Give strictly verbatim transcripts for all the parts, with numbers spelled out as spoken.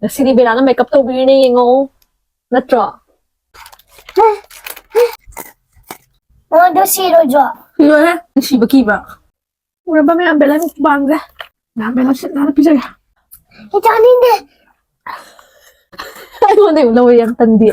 ꯉꯁꯤꯗꯤ ꯕꯦꯂꯥꯅ ꯃꯦꯀꯞ ꯇꯧꯕꯤꯔꯤꯅꯦ, ꯌꯦꯡꯉꯣ꯫ ꯅꯠꯇ꯭ꯔꯣ? ꯃꯣꯏꯗꯣ ꯁꯤꯔꯣꯏꯗ꯭ꯔꯣ? ꯂꯣꯏꯔꯦ, ꯁꯤꯕ ꯀꯤꯕ꯭ꯔꯥ? ꯎꯔꯕ ꯃꯌꯥꯝ, ꯕꯦꯂꯥ ꯃꯨꯛꯕꯥꯡꯁꯦ꯫ ꯃꯌꯥꯝ ꯕꯦꯂꯥ ꯁꯤꯠ ꯅꯥꯟꯅ ꯄꯤꯖꯒꯦ꯫ ꯑꯩ ꯆꯥꯅꯤꯡꯗꯦ꯫ ꯑꯩꯉꯣꯟꯗ ꯑꯃꯨꯛ ꯂꯧꯔꯦ, ꯌꯥꯝ ꯇꯟꯗꯤ꯫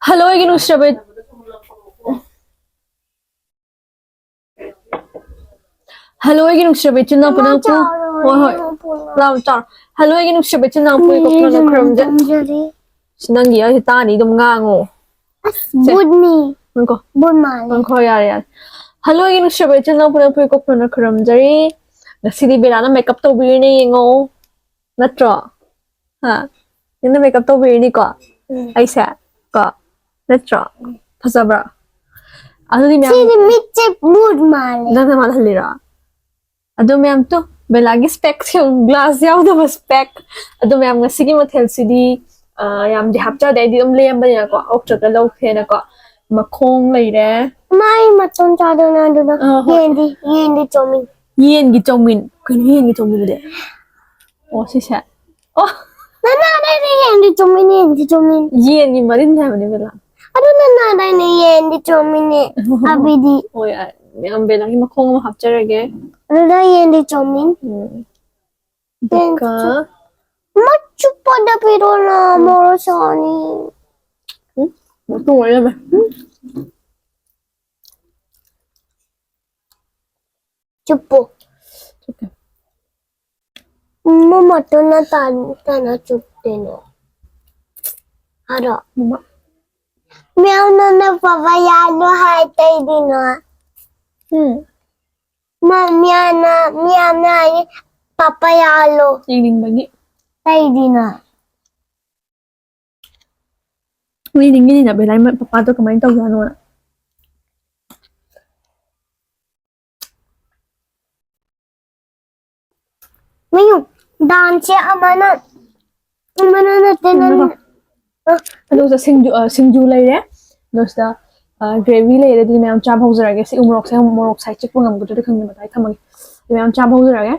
ꯍꯜꯂꯣ ꯑꯩꯒꯤ ꯅꯨꯡꯁꯤꯔꯕ ꯍꯜꯂꯣ ꯑꯩꯒꯤ ꯅꯨꯡꯁꯤꯔꯕ ꯏꯆꯤꯟ ꯏꯅꯥꯎ ꯄꯨꯝꯅꯃꯛꯄꯨ꯫ ꯍꯣꯏ ꯍꯣꯏ꯫ ꯂꯥꯎ ꯆꯥꯎ꯫ ꯍꯜꯂꯣ ꯑꯩꯒꯤ ꯅꯨꯡꯁꯤꯔꯕ ꯏꯆꯤꯟ ꯏꯅꯥꯎ ꯄꯨꯝꯅꯃꯛꯄꯨ ꯈꯨꯔꯨꯝꯖ- ꯁꯤ ꯅꯪꯒꯤ ꯑꯩ ꯇꯥꯅꯤ ꯑꯗꯨꯝ ꯉꯥꯡꯉꯣ꯫ ꯕꯨꯠꯅꯤ꯫ ꯉꯥꯏꯈꯣ꯫ ꯕꯨꯠ ꯃꯥꯜꯂꯦ꯫ ꯉꯥꯏꯈꯣ, ꯌꯥꯔꯦ ꯌꯥꯔꯦ꯫ ꯍꯜꯂꯣ ꯑꯩꯒꯤ ꯅꯨꯡꯁꯤꯔꯕ ꯏꯆꯤꯟ ꯏꯅꯥꯎ ꯄꯨꯝꯅꯃꯛꯄꯨ ꯀꯣꯛꯐꯅ ꯈꯨꯔꯨꯝꯖꯔꯤ꯫ ꯉꯁꯤꯗꯤ ꯕꯦꯂꯥꯅ ꯃꯦꯀꯞ ꯇꯧꯕꯤꯔꯤꯅꯦ, ꯌꯦꯡꯉꯣ꯫ ꯅꯠꯇ꯭ꯔꯣ? ꯍꯥ? ꯅꯪꯅ ꯃꯦꯀꯞ ꯇꯧꯕꯤꯔꯤꯅꯤꯀꯣ? ꯎꯝ꯫ ꯑꯩꯁꯦ ꯀꯣ? ꯅꯠꯇ꯭ꯔꯣ? ꯐꯖꯕ꯭ꯔꯥ? ꯑꯗꯨꯗꯤ ꯃꯌꯥꯝ ꯁꯤꯗꯤ ꯃꯤꯠꯁꯦ ꯕꯨꯠ ꯃꯥꯜꯂꯦ꯫ ꯅꯪꯅ ꯃꯥꯜꯍꯜꯂꯤꯔꯣ? ꯑꯗꯣ ꯃꯌꯥꯝ ꯇꯨ, ꯕꯦꯂꯥꯒꯤ ꯁ꯭ꯄꯦꯛꯁꯦ ꯑꯃꯨꯛ, ꯒ꯭ꯂꯥꯁ ꯌꯥꯎꯗꯕ ꯁ꯭ꯄꯦꯛ꯫ ꯑꯗꯣ ꯃꯌꯥꯝ, ꯉꯁꯤꯒꯤ ꯃꯊꯦꯜꯁꯤꯗꯤ, ꯑ, ꯌꯥꯝꯗꯤ ꯍꯥꯞꯆꯗꯦ, ꯑꯩꯗꯤ ꯑꯗꯨꯝ ꯂꯦꯝꯕꯅꯤꯅꯀꯣ, ꯑꯣꯛꯇ꯭ꯔꯒ ꯂꯧꯈ꯭ꯔꯦꯅꯀꯣ꯫ ꯃꯈꯣꯡ ꯂꯩꯔꯦ꯫ ꯃꯥꯏ ꯃꯇꯣꯟ ꯆꯥꯗꯅ ꯑꯗꯨꯗ ꯑ, ꯍꯣꯏ꯫ ꯌꯦꯟꯗꯤ, ꯌꯦꯟꯗꯤ ꯆꯣꯃꯤ꯫ ꯌꯦꯟꯒꯤ ꯆꯧꯃꯤꯟ꯫ ꯀꯩꯅꯣ ꯌꯦꯟꯒꯤ ꯆꯧꯃꯤꯟꯗꯨꯗꯤ? ꯑꯣ, ꯁꯤꯁꯦ꯫ ꯑꯣ, ꯅꯅꯥꯗꯩꯅ ꯌꯦꯟꯗꯤ ꯆꯣꯃꯤꯟ, ꯌꯦꯟꯗꯤ ꯆꯣꯃꯤꯟ꯫ ꯌꯦꯟꯒꯤ ꯃꯔꯤꯟ ꯍꯥꯏꯕꯅꯦ ꯕꯦꯂꯥ꯫ ꯑꯗꯨ ꯅꯅꯥꯗꯩꯅ ꯌꯦꯟꯗꯤ ꯆꯣꯃꯤꯟꯅꯦ꯫ ꯑꯕꯤꯗꯤ꯫ ꯍꯣꯏ, ꯌꯥꯔꯦ꯫ ꯃꯌꯥꯝ ꯕꯦꯂꯥꯒꯤ ꯃꯈꯣꯡ ꯑꯃ ꯍꯥꯞꯆꯔꯒꯦ꯫ ꯑꯗꯨꯗ ꯌꯦꯟꯗꯤ ꯆꯣꯃꯤꯟ꯫ ꯎꯝ꯫ ꯑꯗꯨꯒ ꯃꯆꯨꯞꯄꯗ ꯄꯤꯔꯣꯅ ꯃꯣꯔꯣꯛ ꯁꯥꯅꯤ꯫ ꯎꯝ? ꯃꯇꯨꯡ ꯑꯣꯏꯔꯝꯃꯦ꯫ ꯆꯨꯞꯄꯨ꯫ ꯆꯨꯞꯀꯦ꯫ ꯃꯃꯥꯇꯣꯟꯅ ꯇꯥꯟ-, ꯇꯥꯟꯅ ꯆꯨꯞꯇꯣꯏꯅꯣ? ꯍꯥꯏꯔꯣ꯫ ꯃꯃꯥ꯫ ꯃꯌꯥꯝꯅ ꯄꯥꯄꯥ ꯌꯥꯜꯂꯣ ꯍꯥꯏ ꯇꯩꯗꯤꯅꯣ꯫ ꯎꯝ꯫ ꯃ-, ꯃꯌꯥꯝꯅ, ꯃꯌꯥꯝꯅ ꯍꯥꯏ ꯄꯥꯄꯥ ꯌꯥꯜꯂꯣ꯫ ꯌꯦꯡꯅꯤꯡꯕꯒꯤ꯫ ꯇꯩꯗꯤꯅꯣ꯫ ꯌꯦꯡꯅꯤꯡꯉꯤꯅꯤꯅ ꯕꯦꯂꯥꯏ ꯃ-, ꯄꯄꯥꯗꯣ ꯀꯃꯥꯏꯅ ꯇꯧꯖꯥꯠꯅꯣ? ꯃꯌꯨꯝ ꯗꯥꯟꯁꯁꯦ ꯑꯃꯅ ꯃꯅꯥ ꯅꯠꯇꯦ, ꯅꯪ꯫ ꯎꯝ꯫ ꯑꯗꯨꯒ ꯁꯤꯡꯖꯨ, ꯑ, ꯁꯤꯡꯖꯨ ꯂꯩꯔꯦ꯫ ꯑꯗꯨꯒ ꯁꯤꯗ, ꯑ, gravy ꯂꯩꯔꯦ꯫ ꯑꯗꯨꯗꯤ ꯃꯌꯥꯝ ꯆꯥꯕ ꯍꯧꯖꯔꯒꯦ꯫ ꯁꯤ ꯎꯃꯣꯔꯣꯛꯁꯦ ꯑꯃꯨꯛ ꯃꯣꯔꯣꯛ ꯁꯥꯏ ꯆꯤꯛꯄ ꯉꯝꯒꯗ꯭ꯔꯗꯤ ꯈꯪꯗꯦ꯫ ꯃꯇꯥꯏ ꯊꯝꯃꯒꯦ꯫ ꯑꯗꯨ ꯃꯌꯥꯝ ꯆꯥꯕ ꯍꯧꯖꯔꯒꯦ꯫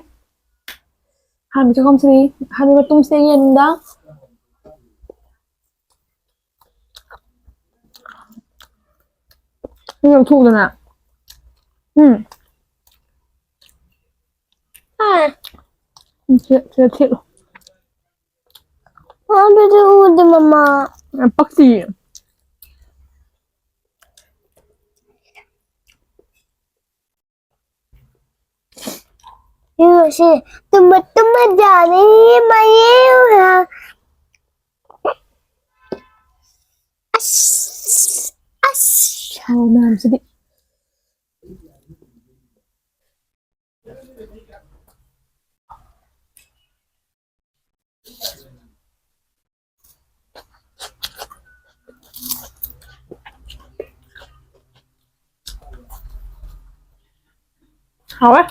ꯑꯍꯥꯟꯕ ꯆꯥꯛꯈꯨꯝꯁꯤꯗꯤ, ꯑꯍꯥꯟꯕ ꯃꯇꯨꯝꯁꯤꯗ ꯌꯦꯟꯗ꯫ ꯁꯤ ꯂꯧꯊꯣꯛꯎꯗꯅ꯫ ꯎꯝ꯫ ꯍꯥ꯫ ꯎꯝ, ꯁꯤꯗ, ꯁꯤꯗ ꯊꯦꯠꯂꯣ꯫ ꯑꯗꯨꯗꯤ ꯎꯗꯦ, ꯃꯃꯥ꯫ ꯌꯥꯝ ꯄꯛꯇꯤꯌꯦ꯫ ꯌꯦꯡꯉꯨꯁꯦ, ꯇꯨꯝꯕ ꯇꯨꯝꯕ ꯖꯥꯠꯅꯤ, ꯃꯌꯦꯡ꯫ ꯑꯁ, ꯑꯁ꯫ ꯍꯥꯎ ꯃꯌꯥꯝꯁꯤꯗꯤ꯫ ꯍꯥꯎꯋꯦ꯫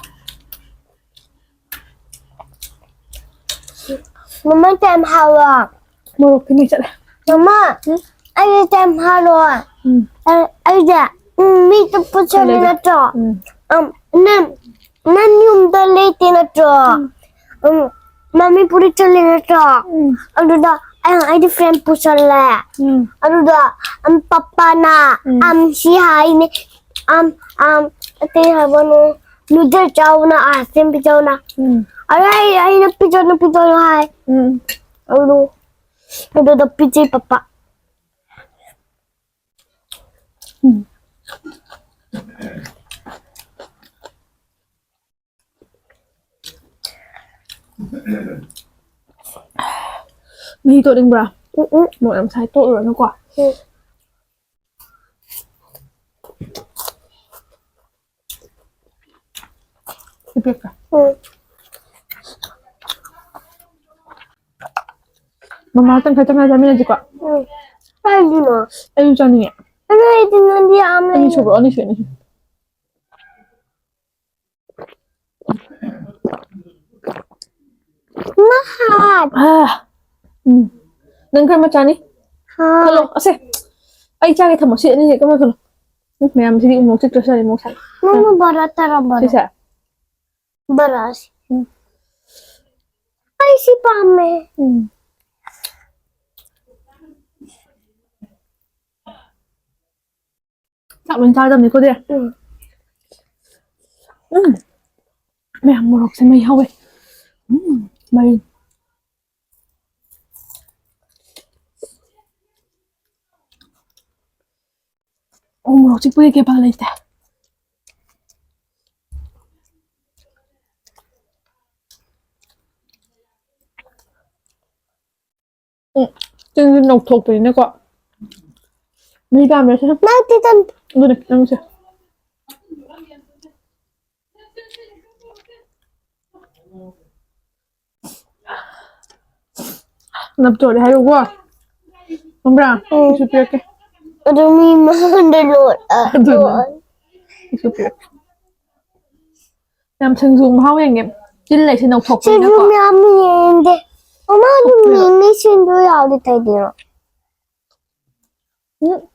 ꯃꯃꯥ, ꯇꯥꯏꯝ ꯍꯥꯎꯋꯦ꯫ ꯃꯣꯔꯣꯛꯇꯤ ꯃꯩ ꯆꯠꯂꯦ꯫ ꯃꯃꯥ, ꯎꯝ? ꯑꯩ ꯇꯥꯏꯝ ꯍꯥꯎꯋꯦ꯫ ꯎꯝ꯫ ꯑ-, ꯑꯩꯁꯦ, ꯎꯝ, ꯃꯤꯗ ꯄꯨꯁꯜꯂꯤ ꯀꯩ ꯂꯩꯒꯦ? ꯅꯠꯇ꯭ꯔꯣ? ꯎꯝ꯫ ꯎꯝ, ꯅꯪ, ꯅꯪ ꯌꯨꯝꯗ ꯂꯩꯇꯦ ꯅꯠꯇ꯭ꯔꯣ? ꯎꯝ꯫ ꯎꯝ, ꯃꯃꯤꯄꯨꯔꯤ ꯆꯠꯂꯤ ꯅꯠꯇ꯭ꯔꯣ? ꯎꯝ꯫ ꯑꯗꯨꯗ ꯑꯩ, ꯑꯩꯗꯤ ꯐ꯭ꯔꯦꯟ ꯄꯨꯁꯜꯂꯦ꯫ ꯎꯝ꯫ ꯑꯗꯨꯗ, ꯎꯝ, ꯄꯄꯥꯅ, ꯎꯝ꯫ ꯎꯝ, ꯁꯤ ꯍꯥꯏꯅꯦ, ꯎꯝ, ꯎꯝ, ꯀꯩ ꯍꯥꯏꯕꯅꯣ? ꯅꯨꯗꯜ ꯆꯥꯎꯅ, ꯑꯥꯏꯁ ꯀ꯭ꯔꯤꯝ ꯄꯤꯖꯧꯅ꯫ ꯎꯝ꯫ ꯑꯗ ꯑꯩ, ꯑꯩꯅ ꯄꯤꯖꯧꯅ, ꯄꯤꯖꯧꯅ ꯍꯥꯏ꯫ ꯎꯝ꯫ ꯑꯗꯨ, ꯑꯗꯨꯗ ꯄꯤꯖꯩ ꯄꯄꯥ꯫ ꯎꯝ꯫ ꯃꯍꯤ ꯇꯣꯠꯅꯤꯡꯕ꯭ꯔꯥ? ꯎꯝ, ꯎꯝ꯫ ꯃꯣꯔꯣꯛ ꯌꯥꯝ ꯁꯥꯏ, ꯇꯣꯠꯂꯨꯔꯅꯨꯀꯣ꯫ ꯎꯝ꯫ ꯏꯄꯦꯛꯀ꯫ ꯎꯝ꯫ ꯃꯃꯥ ꯇꯪꯈꯥꯏ ꯇꯪꯈꯥꯏ ꯆꯥꯃꯤꯟꯅꯁꯤꯀꯣ꯫ ꯎꯝ꯫ ꯀꯥꯏꯗꯅꯣ? ꯑꯩꯁꯨ ꯆꯥꯅꯤꯡꯉꯦ꯫ ꯑꯗꯨ ꯑꯩꯗꯤ ꯅꯪꯗꯤ ꯌꯥꯝ ꯑꯅꯤ ꯂꯩ꯫ ꯁꯨꯕ꯭ꯔꯣ? ꯑꯅꯤ ꯁꯨꯏ, ꯑꯅꯤ ꯁꯨꯏ꯫ ꯅꯍꯥꯟ꯫ ꯑꯥ꯫ ꯎꯝ꯫ ꯅꯪ ꯈꯔ ꯃꯆꯥꯅꯤ꯫ ꯍꯥ꯫ ꯈꯜꯂꯣ, ꯑꯁꯦ꯫ ꯑꯩ ꯆꯥꯒꯦ, ꯊꯝꯃꯣ꯫ ꯁꯤ ꯑꯅꯤꯁꯦ ꯀꯃꯥꯏ ꯈꯜꯂꯣ? ꯎꯝ, ꯃꯌꯥꯝꯁꯤꯗꯤ ꯎꯃꯣꯔꯣꯛ ꯆꯤꯛꯇ꯭ꯔꯁꯨ ꯌꯥꯔꯦ, ꯃꯣꯔꯣꯛ ꯁꯥꯏ꯫ ꯅꯪꯅ ꯕꯣꯔꯥ ꯇꯥꯔꯝꯕꯗꯣ꯫ ꯁꯤꯁꯦ? ꯕꯣꯔꯥꯁꯦ꯫ ꯎꯝ꯫ ꯑꯩ ꯁꯤ ꯄꯥꯝꯃꯦ꯫ ꯎꯝ꯫ ꯆꯥꯛ ꯂꯣꯏ ꯆꯥꯗꯕꯅꯤꯀꯣ, ꯗꯦ? ꯎꯝ꯫ ꯎꯝ꯫ ꯃꯌꯥꯝ ꯃꯣꯔꯣꯛꯁꯦ ꯃꯩ ꯍꯧꯋꯦ꯫ ꯎꯝ, ꯃꯩ꯫ ꯎ ꯃꯣꯔꯣꯛ ꯆꯤꯛꯄꯒꯤ ꯀꯦꯄꯥ ꯂꯩꯇꯦ꯫ ꯎꯝ, ꯆꯤꯟꯁꯨ ꯅꯧꯊꯣꯛꯄꯅꯤꯅꯀꯣ꯫ ꯃꯍꯤ ꯄꯥꯝꯃꯦ ꯁꯦ꯫ ꯅꯪ ꯇꯤꯇꯟ꯫ ꯑꯗꯨꯅꯦ, ꯅꯪꯁꯦ꯫ ꯅꯞꯇꯣꯔꯦ ꯍꯥꯏꯌꯨꯀꯣ꯫ ꯈꯪꯕ꯭ꯔꯥ? ꯎꯝ꯫ ꯑꯩꯁꯨ ꯄꯤꯔꯛꯀꯦ꯫ ꯑꯗꯨ ꯃꯤ ꯃꯥꯡꯗ ꯂꯣꯠ-, ꯑ, ꯑꯗꯨꯅꯦ꯫ ꯂꯣꯠ-꯫ ꯑꯩꯁꯨ ꯄꯤꯔꯛꯀꯦ꯫ ꯌꯥꯝ ꯁꯤꯡꯖꯨ ꯃꯍꯥꯎ ꯌꯦꯡꯒꯦ꯫ ꯆꯤꯜ ꯂꯩꯁꯦ ꯁꯤꯡꯖꯨ ꯅꯧꯊꯣꯛꯄꯅꯤꯅꯀꯣ꯫ ꯃꯌꯥꯝ ꯌꯦꯡꯗꯦ꯫ ꯃꯃꯥ, ꯑꯗꯨ ꯊꯣꯛꯄꯤꯔꯣ꯫ ꯃꯤꯃꯤ ꯁꯤꯡꯖꯨ ꯌꯥꯎꯗꯤ ꯀꯩꯒꯤꯅꯣ? ꯎꯝ꯫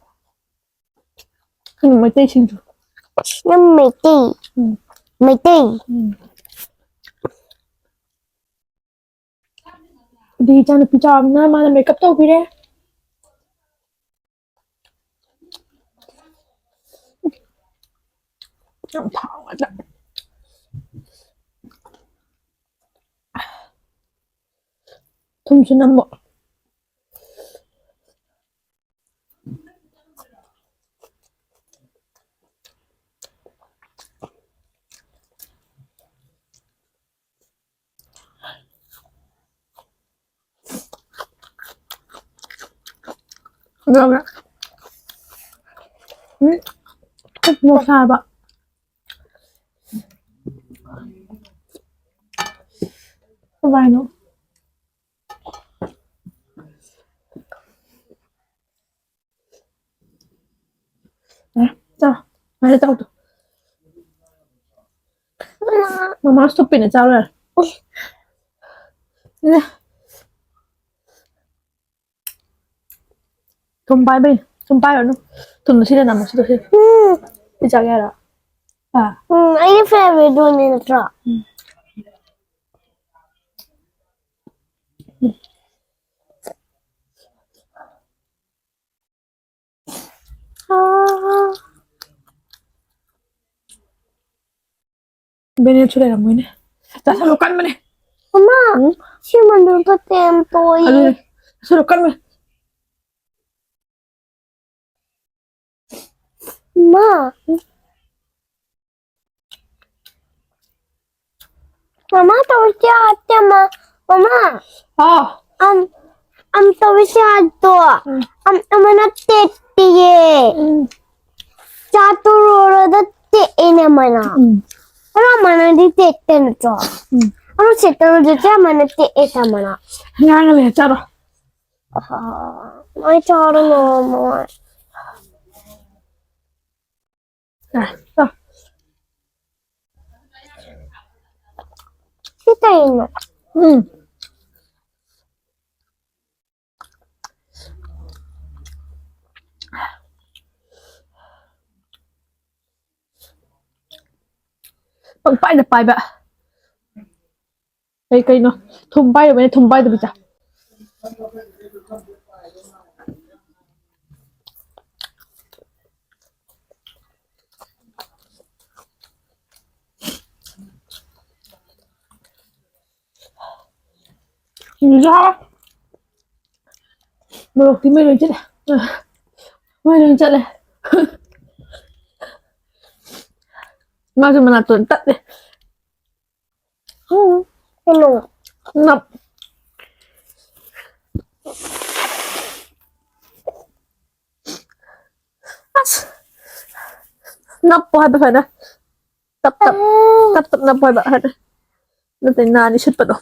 ꯀꯩꯅꯣ ꯃꯩꯇꯩ ꯁꯤꯡꯖꯨ꯫ ꯅꯪ ꯃꯩꯇꯩ꯫ ꯎꯝ꯫ ꯃꯩꯇꯩ꯫ ꯎꯝ꯫ ꯑꯗꯨꯗꯤ ꯏꯆꯥꯅꯨꯄꯤ ꯆꯥꯎꯔꯕꯅꯤꯅ ꯃꯥꯅ makeup ꯇꯧꯕꯤꯔꯦ꯫ ꯌꯥꯝ ꯊꯥꯎ ꯉꯥꯛꯇ꯫ ꯊꯨꯝꯁꯨ ꯅꯝꯃꯣ꯫ ꯑꯗꯨꯒ, ꯎꯝ, ꯃꯣꯔꯣꯛ ꯁꯥꯕ꯫ ꯀꯃꯥꯏꯅꯣ? ꯑꯦ, ꯆꯥꯎ꯫ ꯃꯥꯁꯦ ꯆꯥꯎ ꯇꯨ꯫ ꯃꯃꯥ ꯁꯨꯞꯄꯤꯅꯦ ꯆꯥꯎ ꯌꯥꯔꯦ꯫ ꯑꯦ꯫ ꯊꯨꯝ ꯄꯥꯏꯕꯩ꯫ ꯊꯨꯝ ꯄꯥꯏꯔꯨꯅꯨ꯫ ꯊꯨꯝꯗꯣ ꯁꯤꯗ ꯅꯝꯃꯣ, ꯁꯤꯗ, ꯁꯤꯗ꯫ ꯎꯝ꯫ ꯁꯤ ꯆꯥꯒꯦ ꯍꯥꯏꯔꯣ? ꯑꯥ꯫ ꯎꯝ, ꯑꯩꯒꯤ favorite ꯗꯨꯅꯦ ꯅꯠꯇ꯭ꯔꯣ? ꯎꯝ꯫ ꯕꯦꯅꯦꯠꯁꯨ ꯂꯩꯔꯝꯃꯣꯏꯅꯦ꯫ ꯆꯥꯁꯜꯂꯨ ꯀꯟꯕꯅꯦ꯫ ꯃꯃꯥ, ꯎꯝ? ꯁꯤ ꯃꯅꯨꯡꯗ ꯇꯦꯝ ꯇꯣꯏ꯫ ꯑꯗꯨꯅꯦ꯫ ꯆꯥꯁꯜꯂꯨ ꯀꯟꯕꯅꯦ꯫ ꯃꯥ꯫ ꯃꯃꯥ, ꯇꯧꯔꯤꯁꯦ ꯑꯇꯦꯝꯃ꯫ ꯃꯃꯥ꯫ ꯍꯥꯎ꯫ ꯑꯝ, ꯑꯝ ꯇꯧꯔꯤꯁꯦ ꯑꯗꯣ꯫ ꯎꯝ꯫ ꯑꯝ, ꯑꯃꯅ ꯇꯦꯠꯇꯤꯌꯦ꯫ ꯎꯝ꯫ ꯆꯥ ꯇꯣꯔꯣꯔꯣꯗ ꯇꯦꯛꯑꯦꯅꯦ ꯑꯃꯅ꯫ ꯎꯝ꯫ ꯑꯗꯣ ꯑꯃꯅꯗꯤ ꯇꯦꯛꯇꯦ ꯅꯠꯇ꯭ꯔꯣ? ꯎꯝ꯫ ꯑꯗꯣ ꯁꯦꯠꯇꯅꯗꯤ ꯆꯞ ꯃꯥꯟꯅ ꯇꯦꯛꯑꯦ ꯆꯞ ꯃꯥꯟꯅ꯫ ꯉꯥꯡꯉ ꯂꯩ, ꯆꯥꯔꯣ꯫ ꯑꯍꯥ, ꯑꯩ ꯆꯥꯔꯣ ꯉꯝꯃꯣꯏ꯫ ꯁꯤ ꯀꯩꯅꯣ? ꯎꯝ꯫ ꯄꯪꯄꯥꯏꯗ ꯄꯥꯏꯕ꯫ ꯀꯩ ꯀꯩꯅꯣ? ꯊꯨꯝ ꯄꯥꯏꯔꯕꯅꯦ, ꯊꯨꯝ ꯄꯥꯏꯗꯕꯤꯗ꯫ ꯌꯥ꯫ ꯃꯣꯔꯣꯛꯇꯤ ꯃꯩ ꯂꯣꯏ ꯆꯠꯂꯦ꯫ ꯃꯩ ꯂꯣꯏ ꯆꯠꯂꯦ꯫ ꯃꯥꯁꯨ ꯃꯅꯥꯇꯣꯟ ꯇꯠꯂꯦ꯫ ꯎꯝ, ꯀꯩꯅꯣ? ꯅꯞ-, ꯑꯁ! ꯅꯞꯄꯣ ꯍꯥꯏꯕ ꯐꯖꯅ꯫ ꯇꯞ ꯇꯞ, ꯇꯞ ꯇꯞ ꯅꯞꯄꯣ ꯍꯥꯏꯕ ꯐꯖꯅ꯫ ꯅꯠꯇꯦ, ꯅꯥꯅꯤ ꯁꯨꯠꯄꯗꯣ꯫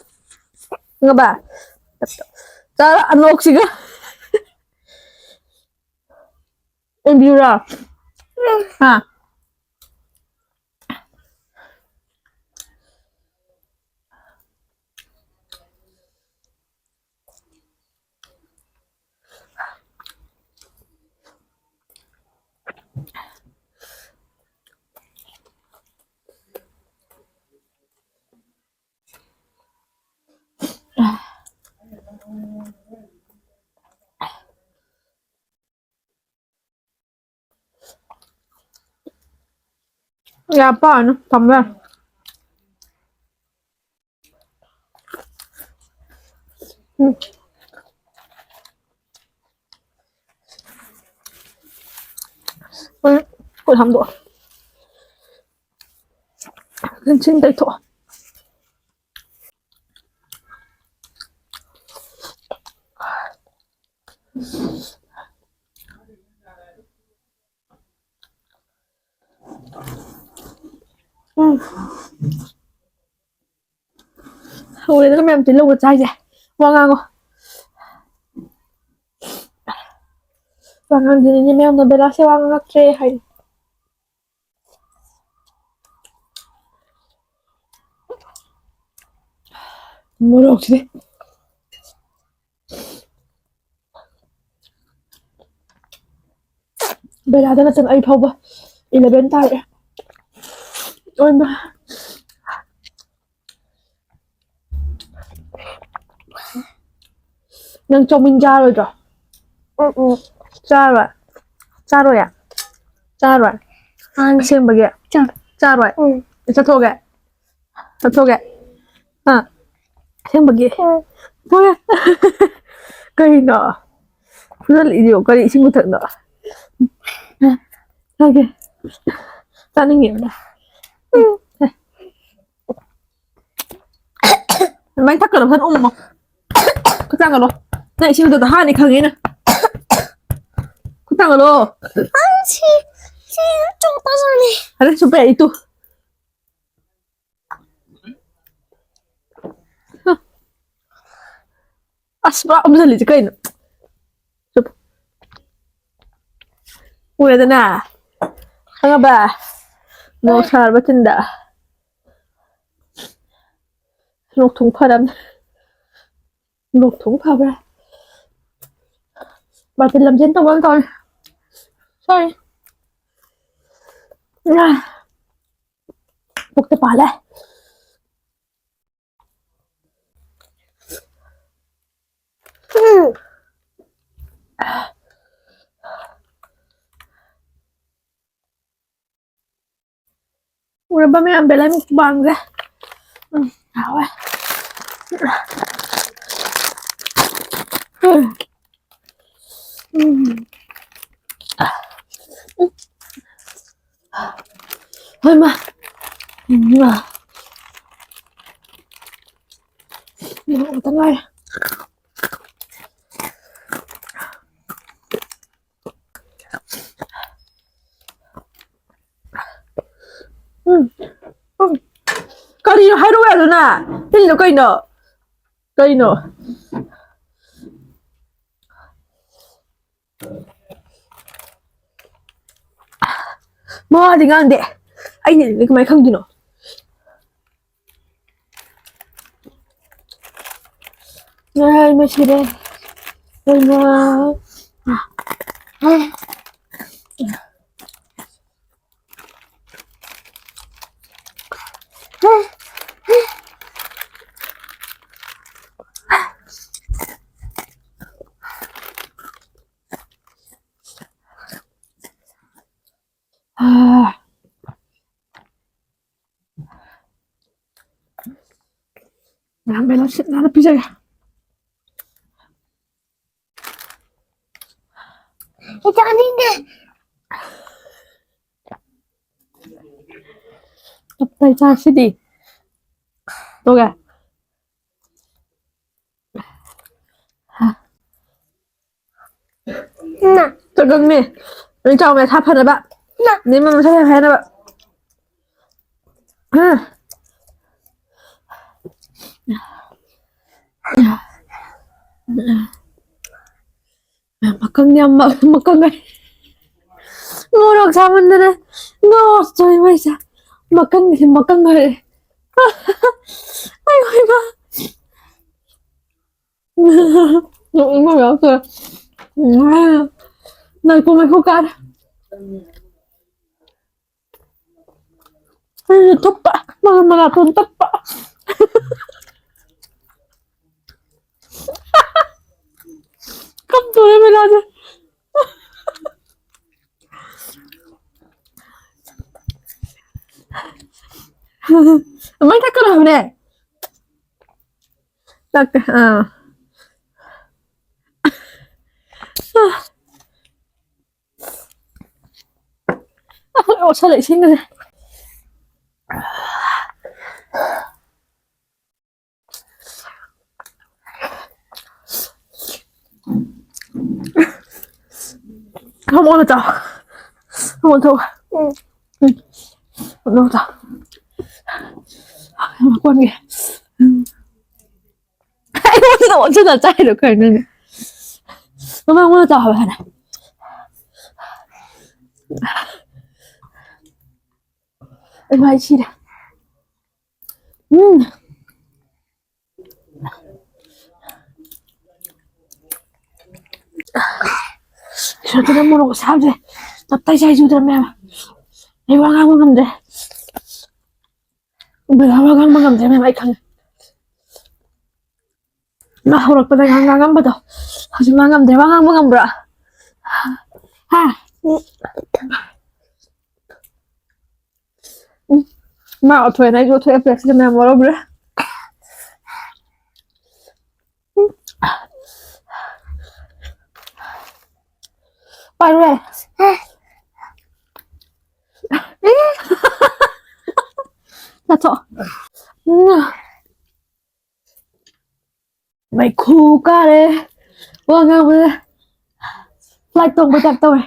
ꯈꯪꯉꯕ? ꯇꯞ ꯇꯞ꯫ ꯆꯥꯔꯣ, ꯑꯅꯣꯛꯁꯤꯒ꯫ ꯏꯟꯕꯤꯌꯨꯔꯣ? ꯍꯥ? ꯌꯥꯝ ꯄꯥꯛꯑꯅꯨ, ꯊꯝꯕ ꯌꯥꯔꯦ꯫ ꯎꯝ꯫ ꯎꯝ, ꯈꯨꯠ ꯍꯥꯝꯗꯣꯛꯑꯣ꯫ ꯆꯤꯟ ꯇꯩꯊꯣꯛꯑꯣ꯫ ꯎꯝ꯫ ꯍꯧꯔꯦꯗꯅ ꯃꯌꯥꯝ ꯇꯤꯜꯍꯧꯒ ꯆꯥꯏꯁꯦ꯫ ꯋꯥ ꯉꯥꯡꯉꯣ꯫ ꯋꯥ ꯉꯥꯡꯗꯦꯅꯦ ꯃꯌꯥꯝꯅ ꯕꯦꯂꯥꯁꯦ ꯋꯥ ꯉꯥꯡꯉꯛꯇ꯭ꯔꯦ ꯍꯥꯏ꯫ ꯃꯣꯔꯣꯛꯁꯤꯗꯤ꯫ ꯕꯦꯂꯥꯗ ꯅꯠꯇꯅ ꯑꯩ ꯐꯥꯎꯕ eleven ꯇꯥꯔꯛꯑꯦ꯫ ꯑꯣꯏꯃꯥ꯫ ꯅꯪ ꯆꯧꯃꯤꯟ ꯆꯥꯔꯣꯏꯗ꯭ꯔꯣ? ꯎꯝ, ꯎꯝ꯫ ꯆꯥꯔꯣꯏ? ꯆꯥꯔꯣꯏꯌꯦ? ꯆꯥꯔꯣꯏ? ꯆꯥꯅꯤ꯫ ꯑꯁꯦꯡꯕꯒꯤ? ꯆꯥ-, ꯆꯥꯔꯣꯏ? ꯎꯝ꯫ ꯆꯠꯊꯣꯛꯑꯒꯦ? ꯆꯠꯊꯣꯛꯑꯒꯦ? ꯑꯥ꯫ ꯑꯁꯦꯡꯕꯒꯤ? ꯎꯝ꯫ ꯍꯣꯏ꯫ ꯀꯩꯅꯣ? ꯐꯨꯖꯜꯂꯛꯏꯁꯤꯕꯣ? ꯀꯔꯤ ꯏꯁꯤꯡ ꯃꯊꯛꯅꯣ? ꯆꯥꯒꯦ꯫ ꯆꯥꯅꯤꯡꯉꯤꯕꯅ꯫ ꯎꯝ꯫ ꯑꯗꯨꯃꯥꯏꯅ ꯊꯛꯀꯅꯣ, ꯐꯖꯅ ꯎꯝꯃꯣ꯫ ꯈꯨꯠ ꯆꯥꯝꯒꯠꯂꯣ꯫ ꯅꯪ ꯏꯁꯤꯡꯗꯨꯗ ꯍꯥꯅꯤ ꯈꯪꯉꯦ ꯑꯩꯅ꯫ ꯈꯨꯠ ꯆꯥꯝꯒꯠꯂꯣ꯫ ꯑꯪ, ꯁꯤ, ꯁꯤ ꯆꯣꯠꯄꯖꯥꯠꯅꯤ꯫ ꯑꯗꯩ ꯁꯨꯝ ꯄꯥꯏꯔꯛꯏ ꯇꯨ꯫ ꯑꯁ, ꯄꯨꯔꯥ ꯎꯝꯖꯜꯂꯤꯁꯦ ꯀꯩꯅꯣ? ꯆꯨꯞ꯫ ꯎꯔꯦꯗꯅ? ꯈꯪꯉꯕ? ꯃꯣꯔꯣꯛ ꯁꯥꯔꯕ ꯆꯤꯟꯗ꯫ ꯂꯣꯛ ꯊꯨꯡ ꯐꯔꯝꯅꯦ꯫ ꯂꯣꯛ ꯊꯨꯡ ꯐꯕ꯭ꯔꯥ? ꯕꯥꯔꯇꯤꯟ ꯂꯝꯖꯦꯟ ꯇꯧꯕ ꯑꯃ ꯇꯧꯔꯦ꯫ Sorry꯫ ꯄꯨꯛꯇ ꯄꯥꯜꯂꯦ꯫ ꯃꯌꯥꯝ ꯕꯦꯂꯦꯟ ꯃꯨꯛꯕꯥꯡꯁꯦ꯫ ꯎꯝ, ꯍꯥꯎꯋꯦ꯫ ꯎꯝ꯫ ꯎꯝ꯫ ꯍꯣꯏ, ꯃꯥ꯫ ꯎꯝ, ꯃꯥ꯫ ꯃꯣꯔꯣꯛ ꯉꯥꯛꯇ ꯉꯥꯏꯔꯦ꯫ ꯎꯝ꯫ ꯎꯝ꯫ ꯀꯔꯤꯅꯣ ꯍꯥꯏꯔꯛꯑꯣ ꯌꯥꯗꯅ? ꯀꯔꯤꯅꯣ, ꯀꯩꯅꯣ? ꯀꯩꯅꯣ? ꯃꯋꯥꯗꯤ ꯉꯥꯡꯗꯦ꯫ ꯑꯩꯅꯗꯤ ꯀꯃꯥꯏ ꯈꯪꯗꯣꯏꯅꯣ? ꯑꯩ ꯃꯁꯤꯔꯦ꯫ ꯀꯩꯅꯣ? ꯃꯌꯥꯝ ꯕꯦꯂꯦꯟꯁ ꯁꯤꯠ ꯅꯥꯟꯅ ꯄꯤꯖꯒꯦ꯫ ꯑꯩ ꯆꯥꯅꯤꯡꯗꯦ꯫ ꯇꯞꯇꯥꯏ ꯆꯥꯁꯤꯗꯤ꯫ ꯇꯣꯛꯑꯦ꯫ ꯏꯃꯥ꯫ ꯆꯒꯪꯅꯦ꯫ ꯅꯣꯏ ꯆꯥꯎ ꯃꯁꯥ ꯐꯅꯕ꯫ ꯏꯃꯥ꯫ ꯅꯦꯝꯃ ꯃꯁꯥ ꯐꯅꯕ꯫ ꯍꯥ꯫ ꯃꯀꯪ ꯌꯥꯝ ꯃ-, ꯃꯀꯪ ꯍꯥꯏ꯫ ꯃꯣꯔꯣꯛ ꯁꯥꯃꯟꯗꯅ ꯉꯥꯎꯔꯛꯇꯣꯔꯦ ꯃꯩꯁꯦ꯫ ꯃꯀꯪꯁꯦ ꯃꯀꯪ ꯍꯥꯏꯔꯛꯑꯦ꯫ ꯑꯩ ꯍꯣꯏ ꯃꯥ꯫ ꯅꯣꯛꯅꯤꯡꯕ ꯑꯃ ꯌꯥꯎꯔꯛꯇꯣꯔꯦ꯫ ꯉꯥꯏꯈꯣ, ꯉꯥꯏꯈꯣ, ꯀꯥꯔꯦ꯫ ꯑꯩꯁꯨ ꯊꯨꯞꯄ, ꯃꯥꯅ ꯃꯅꯥꯇꯣꯟ ꯇꯛꯄ꯫ ꯀꯞꯇꯣꯔꯦ ꯕꯦꯂꯥꯁꯦ꯫ ꯃꯩ ꯊꯛꯀꯅꯨ ꯍꯥꯏꯕꯅꯦ꯫ ꯂꯥꯛꯇꯦ꯫ ꯑꯥ꯫ ꯑ, ꯑꯣꯠꯁꯜꯂꯦ ꯏꯁꯤꯡꯒꯁꯦ꯫ ꯍꯃꯣꯅ ꯆꯥꯎ꯫ ꯍꯃꯣ ꯊꯧ꯫ ꯎꯝ꯫ ꯎꯝ꯫ ꯍꯃꯣ ꯆꯥꯎ꯫ ꯃꯀꯣꯟꯒꯤ꯫ ꯎꯝ꯫ ꯑꯩꯉꯣꯟꯗ ꯑꯣꯟꯁꯤꯟꯅ ꯆꯥꯏꯔꯣ ꯀꯩꯅꯣꯅꯦ? ꯃꯃꯥ, ꯃꯉꯣꯟꯗ ꯆꯥꯎ ꯍꯥꯏꯕ ꯍꯥꯟꯅ꯫ ꯑꯩ ꯃꯥꯏ ꯁꯤꯔꯦ꯫ ꯎꯝ꯫ ꯏꯁꯣꯔ, ꯃꯣꯔꯣꯛ ꯑꯁꯥꯕꯁꯦ ꯇꯞꯇꯥꯏ ꯆꯥꯏ ꯆꯨꯗ꯭ꯔꯕꯅꯦꯕ꯫ ꯑꯩ ꯋꯥ ꯉꯥꯡꯕ ꯉꯝꯗ꯭ꯔꯦ꯫ ꯕꯦꯂꯥ, ꯋꯥ ꯉꯥꯡꯕ ꯉꯝꯗ꯭ꯔꯦ ꯃꯦꯝ, ꯑꯩ ꯈꯪꯉꯦ꯫ ꯃꯥ ꯍꯧꯔꯛꯄꯗ ꯉꯥꯡ-, ꯉꯥꯡꯉꯝꯕꯗꯣ ꯍꯧꯖꯤꯛ ꯃꯥ ꯉꯝꯗ꯭ꯔꯦ꯫ ꯋꯥ ꯉꯥꯡꯕ ꯉꯝꯕ꯭ꯔꯥ? ꯍꯥ? ꯎꯝ꯫ ꯃꯥ ꯑꯣꯊꯣꯛꯑꯦꯅ ꯑꯩꯁꯨ ꯑꯣꯊꯣꯛꯑꯦ, ꯄ꯭ꯔꯦꯛꯁꯤꯗ ꯃꯌꯥꯝ ꯋꯥꯔꯧꯕꯤꯔꯦ꯫ ꯄꯥꯏꯔꯨꯔꯦ꯫ ꯆꯠꯊꯣꯛ꯫ ꯎꯝ꯫ ꯃꯩꯈꯨ ꯀꯥꯔꯦ꯫ ꯋꯥ ꯉꯥꯡꯕꯗ flight ꯇꯣꯡꯕ type ꯇꯧꯔꯦ꯫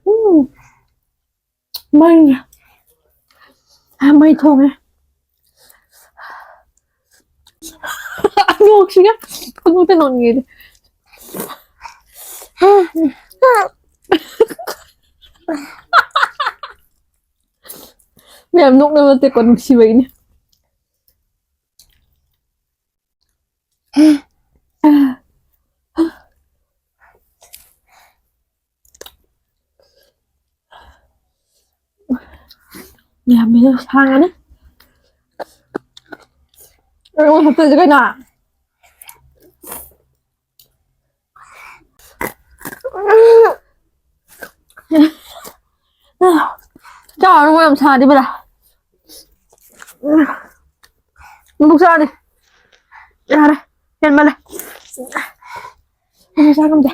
ꯎꯝ꯫ ꯃꯩ, ꯃꯩ ꯊꯣꯡꯉꯦ꯫ ꯅꯣꯛꯁꯤꯒ ꯄꯪꯅꯣꯛꯇ ꯅꯣꯛꯅꯤꯡꯉꯦ꯫ ꯃꯌꯥꯝ ꯅꯣꯛꯅꯕ ꯅꯠꯇꯦꯀꯣ, ꯅꯨꯡꯁꯤꯕꯒꯤꯅꯦ꯫ ꯌꯥꯝꯃꯤꯅ ꯁꯥꯡꯉꯅꯤ꯫ ꯑꯩꯉꯣꯟꯗ ꯍꯥꯞꯆꯤꯟꯁꯤ ꯀꯩꯅꯣ? ꯌꯥꯝ ꯁꯥꯗꯦ ꯕꯂꯥ꯫ ꯎꯝ꯫ ꯅꯕꯨꯛ ꯆꯥꯗꯦ꯫ ꯌꯥꯔꯦ꯫ ꯍꯦꯟꯃꯜꯂꯦ꯫ ꯑꯩ ꯆꯥ ꯉꯝꯗꯦ꯫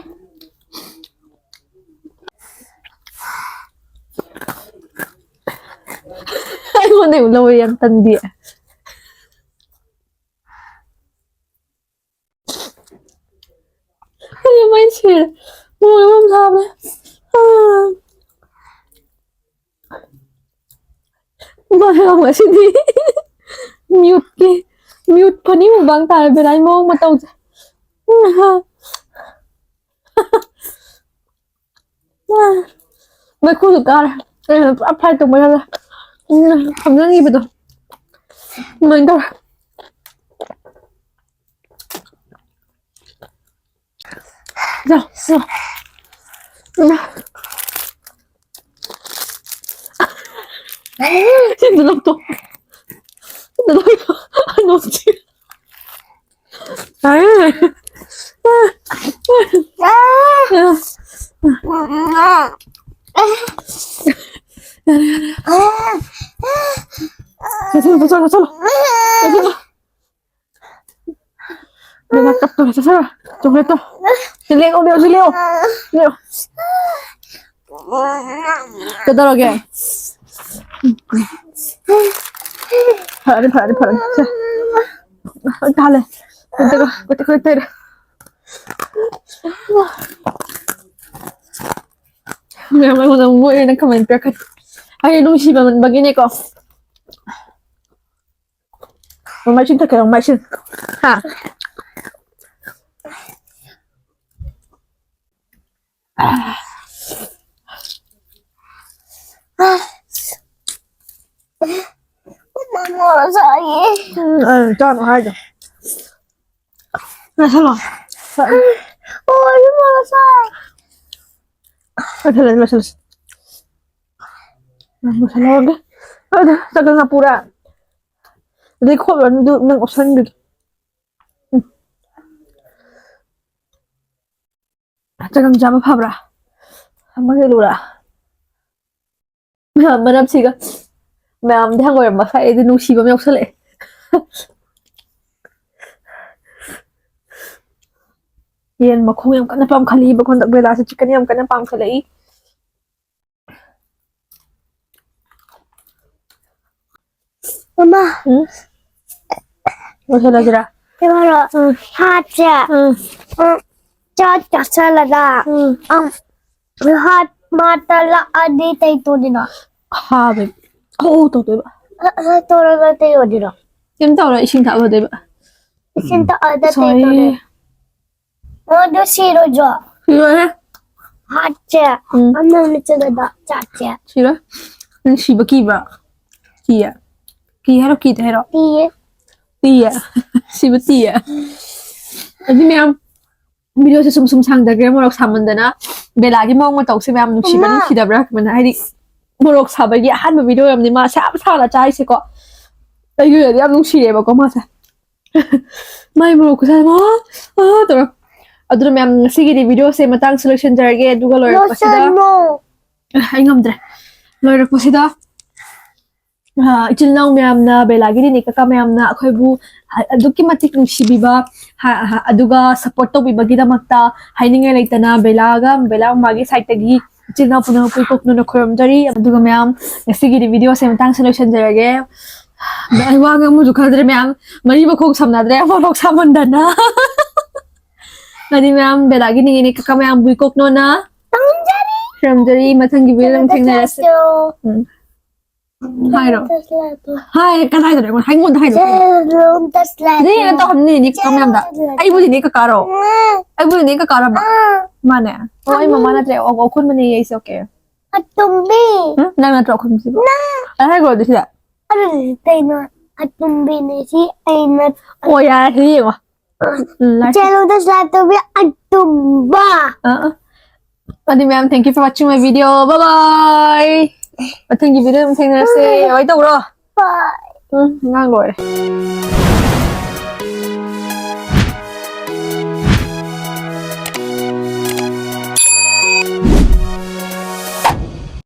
ꯑꯩꯉꯣꯟꯗ ꯑꯃꯨꯛ ꯂꯧꯔꯦ, ꯌꯥꯝ ꯇꯟꯗꯤ꯫ ꯑꯩ ꯃꯩ ꯁꯤꯔꯦ꯫ ꯃꯣꯏ ꯑꯍꯨꯝ ꯁꯥꯕꯅꯦ꯫ ꯑꯥ꯫ ꯃꯔꯝ ꯑꯁꯤꯗꯤ mute ꯀꯤ, mute funny mukbang ꯇꯥꯔꯦ ꯕꯦꯅꯥꯏ ꯃꯑꯣꯡ ꯃꯇꯧꯁꯦ꯫ ꯃꯩꯈꯨꯁꯨ ꯀꯥꯔꯦ꯫ ꯑꯩꯅ ꯄꯨꯔꯥ fight ꯇꯧꯕ ꯌꯥꯔꯦ꯫ ꯎꯝ, ꯐꯝꯖꯟꯈꯤꯕꯗꯣ꯫ ꯑꯗꯨꯃꯥꯏꯅ ꯇꯧꯔꯦ꯫ ꯆꯥꯎ, ꯆꯥꯎ꯫ ꯏꯃꯥ꯫ ꯁꯤꯗ ꯂꯧꯊꯣꯛ꯫ ꯁꯤꯗ ꯂꯧꯊꯣꯛ꯫ ꯑꯩ ꯅꯣꯛꯁꯤ꯫ ꯌꯥꯔꯦ, ꯌꯥꯔꯦ꯫ ꯆꯠꯁꯜꯂꯣ, ꯆꯠꯁꯜꯂꯣ, ꯆꯠꯁꯜꯂꯣ꯫ ꯆꯠꯁꯜꯂꯣ꯫ ꯕꯦꯝꯃ ꯀꯞꯇꯧꯔꯦ, ꯆꯠꯁꯜꯂꯣ꯫ ꯆꯣꯀ꯭ꯂꯦꯠꯇꯣ꯫ ꯁꯤ ꯂꯦꯡꯉꯣ, ꯕꯦꯝꯃ, ꯁꯤ ꯂꯦꯡꯉꯣ꯫ ꯂꯦꯡꯉꯣ꯫ ꯀꯩꯗꯧꯔꯒꯦ? ꯐꯔꯦ, ꯐꯔꯦ, ꯐꯔꯦ꯫ ꯁꯦ꯫ ꯂꯣꯏ ꯇꯥꯍꯜꯂꯦ꯫ ꯀꯣꯏꯇꯩꯔꯣ, ꯀꯣꯏꯇꯩ, ꯀꯣꯏꯇꯩꯔꯦ꯫ ꯃꯌꯥꯝ ꯑꯩꯉꯣꯟꯗ ꯃꯣꯏ ꯑꯣꯏꯅ comment ꯄꯤꯔꯛꯀꯅꯤ꯫ ꯑꯩ ꯅꯨꯡꯁꯤꯃꯟꯕꯒꯤꯅꯦꯀꯣ꯫ ꯃꯃꯥꯏꯁꯤꯟ ꯊꯛꯀꯦ, ꯃꯃꯥꯏꯁꯤꯟ꯫ ꯍꯥ? ꯃꯃꯥ ꯆꯥꯏꯌꯦ꯫ ꯎꯝ, ꯑ, ꯆꯥꯅꯨ ꯍꯥꯏꯗꯣ꯫ ꯂꯣꯏꯁꯜꯂꯣ꯫ ꯑꯣ, ꯑꯩ ꯃꯣꯔꯣꯛ ꯆꯥꯏ꯫ ꯂꯣꯏꯁꯜꯂꯁꯤ, ꯂꯣꯏꯁꯜꯂꯁꯤ꯫ ꯎꯝ, ꯂꯣꯏꯁꯜꯍꯧꯔꯒꯦ꯫ ꯑꯗꯨ ꯆꯒꯪ ꯃꯄꯨꯔ? ꯑꯗꯩ ꯈꯣꯠꯂꯨꯔꯅꯨ, ꯑꯗꯨ ꯅꯪ ꯑꯣꯞꯁꯟꯗꯨꯗꯤ꯫ ꯎꯝ꯫ ꯆꯒꯪ ꯆꯥꯕ ꯐꯕ꯭ꯔꯥ? ꯑꯃ ꯍꯦꯛꯂꯨꯔꯥ? ꯃꯅꯝꯁꯤꯒ ꯃꯌꯥꯝꯗꯤ ꯍꯪꯒꯣꯏꯔꯝꯕ ꯁꯥꯏ, ꯑꯩꯗꯤ ꯅꯨꯡꯁꯤꯕ ꯑꯃ ꯌꯥꯎꯁꯜꯂꯛꯑꯦ꯫ ꯌꯦꯟ ꯃꯈꯣꯡ ꯌꯥꯝ ꯀꯟꯅ ꯄꯥꯝꯈꯠꯂꯛꯏꯕ ꯍꯟꯗꯛ ꯕꯦꯂꯥꯁꯦ, ꯆꯤꯛꯀꯟ ꯌꯥꯝ ꯀꯟꯅ ꯄꯥꯝꯈꯠꯂꯛꯏ꯫ ꯃꯃꯥ, ꯎꯝ? ꯂꯣꯏꯁꯤꯜꯂꯁꯤꯔꯥ? ꯀꯩꯅꯣ, ꯎꯝ. ꯍꯥꯠꯁꯦ, ꯎꯝ. ꯎꯝ, ꯆꯥꯛ ꯆꯥꯁꯜꯂꯒ, ꯎꯝ. ꯎꯝ, ꯍꯥꯠ ꯃꯥ ꯇꯜꯂꯛꯑꯗꯤ ꯀꯩ ꯇꯧꯗꯣꯏꯅꯣ? ꯍꯥꯕ꯫ ꯑꯧ, ꯇꯧꯗꯣꯏꯕ꯫ ꯑ, ꯑ, ꯇꯧꯔꯒ ꯀꯩ ꯑꯣꯏꯗꯣꯏꯅꯣ? ꯀꯩꯝ ꯇꯧꯔꯣꯏ, ꯏꯁꯤꯡ ꯊꯛꯑ ꯐꯗꯣꯏꯕ꯫ ꯏꯁꯤꯡ ꯊꯛꯑꯗ ꯀꯩ Sorry. ꯇꯧꯗꯣꯏꯅꯣ? ꯑꯣ, ꯑꯗꯨ ꯁꯤꯔꯣꯏꯗ꯭ꯔꯣ? ꯁꯤꯔꯣꯏꯍꯦ꯫ ꯍꯥꯠꯁꯦ, ꯎꯝ. ꯑꯃꯅ ꯆꯠꯂꯒ ꯆꯥꯛꯁꯦ. ꯁꯤꯔꯣꯏ꯫ ꯅꯪ ꯁꯤꯕ ꯀꯤꯕ꯭ꯔꯥ? ꯀꯤꯌꯦ? ꯀꯤ ꯍꯥꯏꯔꯣ, ꯀꯤꯗꯦ ꯍꯥꯏꯔꯣ? ꯀꯤꯌꯦ. ꯇꯤꯌꯦ꯫ ꯁꯤꯕ ꯇꯤꯌꯦ꯫ ꯑꯗꯨ ꯃꯌꯥꯝ, video ꯁꯦ ꯁꯨꯝ ꯁꯨꯝ ꯁꯥꯡꯊꯈ꯭ꯔꯦ, ꯃꯣꯔꯣꯛ ꯁꯥꯃꯟꯗꯅ꯫ ꯕꯦꯂꯥꯒꯤ ꯃꯑꯣꯡ ꯃꯇꯧꯁꯦ ꯃꯌꯥꯝ ꯅꯨꯡꯁꯤꯕ, ꯏꯃꯥ! ꯅꯨꯡꯁꯤꯗꯕ꯭ꯔꯥ? ꯀꯃꯥꯏꯅ, ꯍꯥꯏꯗꯤ, ꯃꯣꯔꯣꯛ ꯁꯥꯕꯒꯤ ꯑꯍꯥꯟꯕ video ꯑꯣꯏꯔꯝꯅꯤ ꯃꯥ ꯁꯥꯕ ꯁꯥꯅ ꯆꯥꯏꯁꯦꯀꯣ꯫ ꯑꯩꯒꯤ ꯑꯣꯏꯅꯗꯤ ꯌꯥꯝ ꯅꯨꯡꯁꯤꯔꯦꯕꯀꯣ ꯃꯥꯁꯦ꯫ ꯃꯥꯏ ꯃꯣꯔꯣꯛ ꯈꯨꯁꯥ ꯑꯃ, ꯑ, ꯇꯧꯔ꯫ ꯑꯗꯨꯅ ꯃꯌꯥꯝ, ꯉꯁꯤꯒꯤꯗꯤ video ꯁꯦ ꯃꯇꯥꯡꯁꯤ ꯂꯣꯏꯁꯤꯟꯖꯔꯒꯦ, ꯑꯗꯨꯒ ꯂꯣꯏꯔꯛꯄꯁꯤꯗ, ꯂꯣꯏꯁꯟꯅꯣ. ꯑ, ꯑꯩ ꯉꯝꯗ꯭ꯔꯦ꯫ ꯂꯣꯏꯔꯛꯄꯁꯤꯗ, ꯑ, ꯏꯆꯤꯜ ꯏꯅꯥꯎ ꯃꯌꯥꯝꯅ, ꯕꯦꯂꯥꯒꯤ ꯅꯤꯅꯦ ꯀꯀꯥ ꯃꯌꯥꯝꯅ ꯑꯩꯈꯣꯏꯕꯨ ꯑꯗꯨꯛꯀꯤ ꯃꯇꯤꯛ ꯅꯨꯡꯁꯤꯕꯤꯕ, ꯍ-, ꯍ-, ꯑꯗꯨꯒ support ꯇꯧꯕꯤꯕꯒꯤꯗꯃꯛꯇ ꯍꯥꯏꯅꯤꯡꯉꯥꯏ ꯂꯩꯇꯅ ꯕꯦꯂꯥꯒ ꯕꯦꯂꯥ ꯃꯃꯥꯒꯤ side ꯇꯒꯤ ꯏꯆꯤꯜ ꯏꯅꯥꯎ ꯄꯨꯝꯅꯃꯛꯄꯨ ꯏꯀꯣꯛ ꯅꯣꯟꯅ ꯈꯨꯔꯨꯝꯖꯔꯤ꯫ ꯑꯗꯨꯒ ꯃꯌꯥꯝ, ꯉꯁꯤꯒꯤꯗꯤ video ꯁꯦ ꯃꯇꯥꯡꯁꯤ ꯂꯣꯏꯁꯤꯟꯖꯔꯒꯦ꯫ ꯑꯩ ꯋꯥ ꯉꯥꯡꯕꯁꯨ ꯈꯪꯗ꯭ꯔꯦ ꯃꯌꯥꯝ, ꯃꯔꯤ ꯃꯈꯣꯡ ꯁꯝꯅꯗ꯭ꯔꯦ ꯃꯣꯔꯣꯛ ꯁꯥꯃꯟꯗꯅ꯫ ꯑꯗꯨꯗꯤ ꯃꯌꯥꯝ, ꯕꯦꯂꯥꯒꯤ ꯅꯤꯅꯦ ꯀꯀꯥ ꯃꯌꯥꯝꯕꯨ ꯏꯀꯣꯛ ꯅꯣꯟꯅ ꯈꯨꯔꯨꯝꯖꯔꯤ꯫ ꯃꯊꯪꯒꯤ video ꯗ ꯑꯃꯨꯛ ꯊꯦꯡꯅꯔꯁꯤ꯫ ꯎꯝ. ꯍꯥꯏꯔꯣ꯫ ꯍꯥꯏ, ꯀꯗꯥꯏꯗꯅꯣ? ꯑꯩꯉꯣꯟꯗ, ꯑꯩꯉꯣꯟꯗ ꯍꯥꯏꯔꯣ꯫ ꯅꯤꯅꯦ ꯅꯠꯇ꯭ꯔꯣ ꯍꯪꯅꯤ, ꯅꯤꯅꯦ ꯀꯀꯥ ꯃꯌꯥꯝꯗ? ꯑꯩꯕꯨ ꯅꯤꯅꯦ ꯀꯀꯥꯔꯣ? ꯑꯩꯕꯨ ꯅꯤꯅꯦ ꯀꯀꯥꯔꯕ? ꯃꯥꯅꯦ꯫ ꯑꯣ, ꯑꯩ ꯃꯃꯥ ꯅꯠꯇ꯭ꯔꯦ꯫ ꯑꯣ, ꯑꯣꯈꯣꯟꯕꯅꯦ ꯑꯩꯁꯦ, okay. ꯑꯇꯣꯝꯕꯤ꯫ ꯎꯝ? ꯅꯪ ꯅꯠꯇ꯭ꯔꯣ ꯑꯣꯈꯣꯟꯕꯁꯤꯕꯨ? ꯑꯩ ꯍꯥꯏꯈ꯭ꯔꯣ ꯑꯗꯨ ꯁꯤꯗ? ꯑꯗꯨꯗꯤ ꯀꯩꯅꯣ? ꯑꯇꯣꯝꯕꯤꯅꯦ ꯁꯤ ꯑꯩꯅ. ꯑꯣ, ꯌꯥꯔꯦ, ꯁꯤꯗ ꯌꯦꯡꯉꯣ꯫ ꯎꯝ, ꯂꯥꯏ-, Channel ꯗ subscribe ꯇꯧꯕꯤ ꯑꯇꯣꯝꯕ. ꯑ, ꯑ꯫ ꯑꯗꯨꯗꯤ ꯃꯌꯥꯝ, thank you for watching my video. Bye bye. ꯃꯊꯪꯒꯤ video ꯑꯃ ꯊꯦꯡꯅꯔꯁꯦ꯫ ꯍꯣꯏ, ꯇꯧꯔꯣ꯫ Bye. ꯎꯝ, ꯉꯥꯡ ꯂꯣꯏꯔꯦ꯫